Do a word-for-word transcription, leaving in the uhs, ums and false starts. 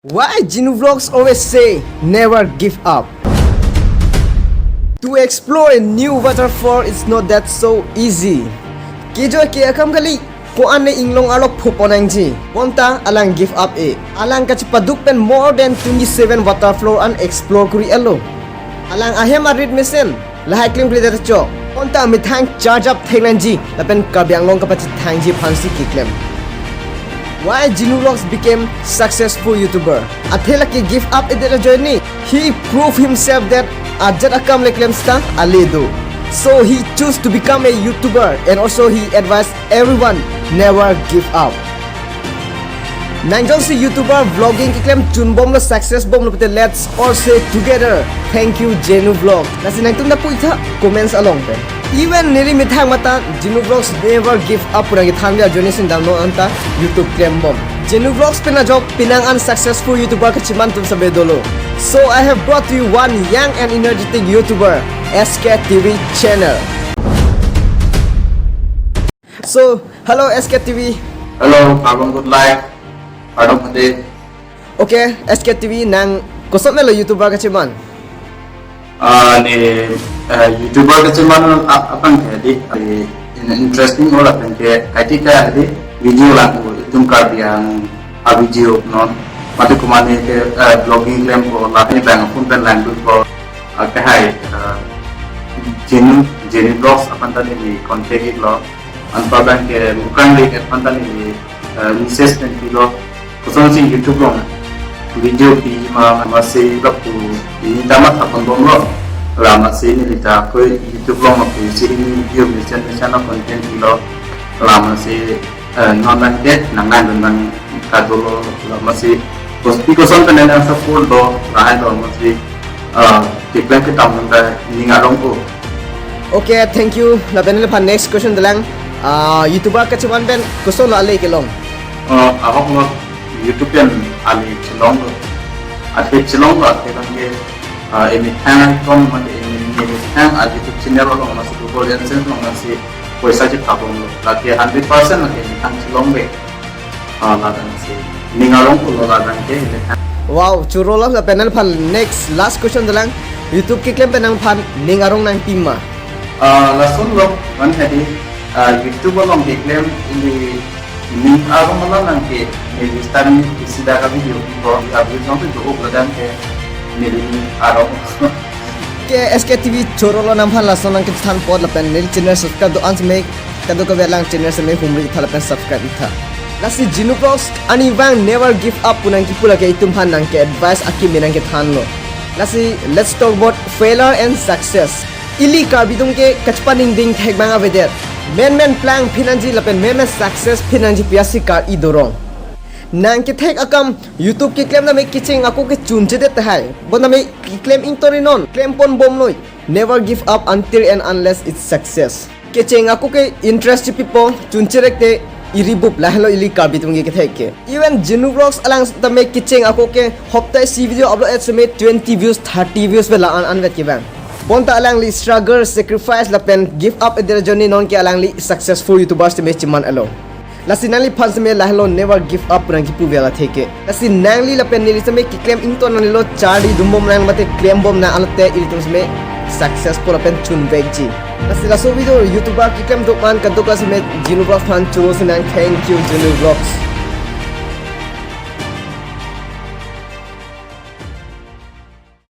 Why Jinu Vlogs always say never give up? To explore a new waterfall is not that so easy. Kejo ke akam kali, ko-an ne inglong arlo phuponangji. Bonta alang give up e. Alang kachepaduk pen more than twenty-seven waterfall an explore kori alo. Alang ahem arit mesen lahai klemkledet chok. Bonta amethang charge up theknangji lapen Karbi Anglong kapachethangji aphansi keklem. Why Jinu Vlogs became successful YouTuber? Athe lake give up edet ajoine, he proved himself that ajat akam le klem sita ale do. So he chose to become a YouTuber and also he advised everyone never give up. Nang jongsi YouTuber vlogging keklem chunbomlo, success bomlo pute, let's all say together, "Thank you, Jinu Vlog." Lasi nangtum ta puitha comments along pen. Even neli methang mate Jinu Vlogs never give up pu nangkethan ajoine sindam no anta YouTube klembom. Jinu Vlogs pen ajok penang an successful YouTuber kachiman atum sabe dolo. So I have brought to you one young and energetic YouTuber, S K T V channel. So, hello S K T V. Hello, Karbom Good Life. Kardom Hade. Okay, S K T V, nang koson melo YouTuber kachiman? Ah, ne, eh, YouTuber kachiman a-, aphan ke di, di, in-, interesting or aphan ke, kaiti ka di, video lang ko, itum Karbi Anglong a-video non. Mate komatne ke, eh, vlogging klem ko, lapen bang phone pen lang ko, ah, ke hai, eh, Jinu, Jinu Vlogs aphan ta neli contact iklo. Anpar bang ke mukan de ke aphan ta neli, eh, message pen pilo. Kosonsi YouTube along video pima, amatsi lapu ini ta mathaponbomlo. Lamatsi neli ta ko YouTube along lapu isi hini video mesen mesen a-content pilo. Lamatsi, eh, non abang ke nang nang nang kadolo, lamatsi kos-, koson pen nang support do, lahai do amatsi, eh, keklem ketang nang ta ning arong ko. Okay, thank you. Lapen neliphan next question dolang. Ah, YouTuber kachiman pen kosonlo ale kelong? Ah, ahoklo, YouTube pen ale chelonglo. Athe chelonglo, athe abang ke, ah, emethang icon mate eme-, emethang a-YouTube channel along masi Google AdSense along masi poisa chephabomlo. Lake hundred percent lake emethang chelongbe. Ah, ladak si. Ning arong pulo ladak ke, emethang. Wow, chorolo. Lapen neliphan next last question dolang. YouTube keklem pen nangphan ning arong nangpi ma? Ah, lasonlo, man hadi, ah, YouTube along keklem ili ning arong along nang ke, neli start ni isi dak a-video ko, a-video jong tu do ladak ke, neli ning arong. Okay, S K T V chorolo, nangphan lason nangkethan apot lapen neli channel subscribe do-an seme, kadokave alang channel seme humri tha lapen subscribe tha. Lasi Jinu Vlogs arnivang never give up pu nangkipu lake itum aphan nangke-advise akimi nangkethanlo. Lasi let's talk about failure and success. Ili Karbi atum ke kachepaningding thek abang avedet. Menmen plang phinangji lapen menmen success phinangji pu-an si kar-i dorong. Nangkethek akam YouTube keklem tame kecheng ako ke chunchedet tahai. Bonta me keklem ingtonri non, klemponbomnoi. Never give up until and unless it's success. Kecheng ako ke interest chipipo, chuncherekte iribup, lahelo ili Karbi atum ke kethek ke. Even Jinu Vlogs alang tame kecheng ako ke hopta isi video upload et seme twenty views, thirty views pen la-an anvet ke bang. Bonta alangli struggle, sacrifice lapen give up edet ajoine non ke alangli successful YouTubers tame chiman alo. Lasi nangliphan seme lahelo never give up pu nangkipu vela theke. Lasi nangli lapen neli seme keklem ington nanglilo, charli dumbom nang mate klembom nang alote ilitum seme successful lapen chunvekji. Lasi laso video YouTuber keklem dukman kadokave seme Jinu Vlogs aphan choro sinang. Thank you, Jinu Vlogs.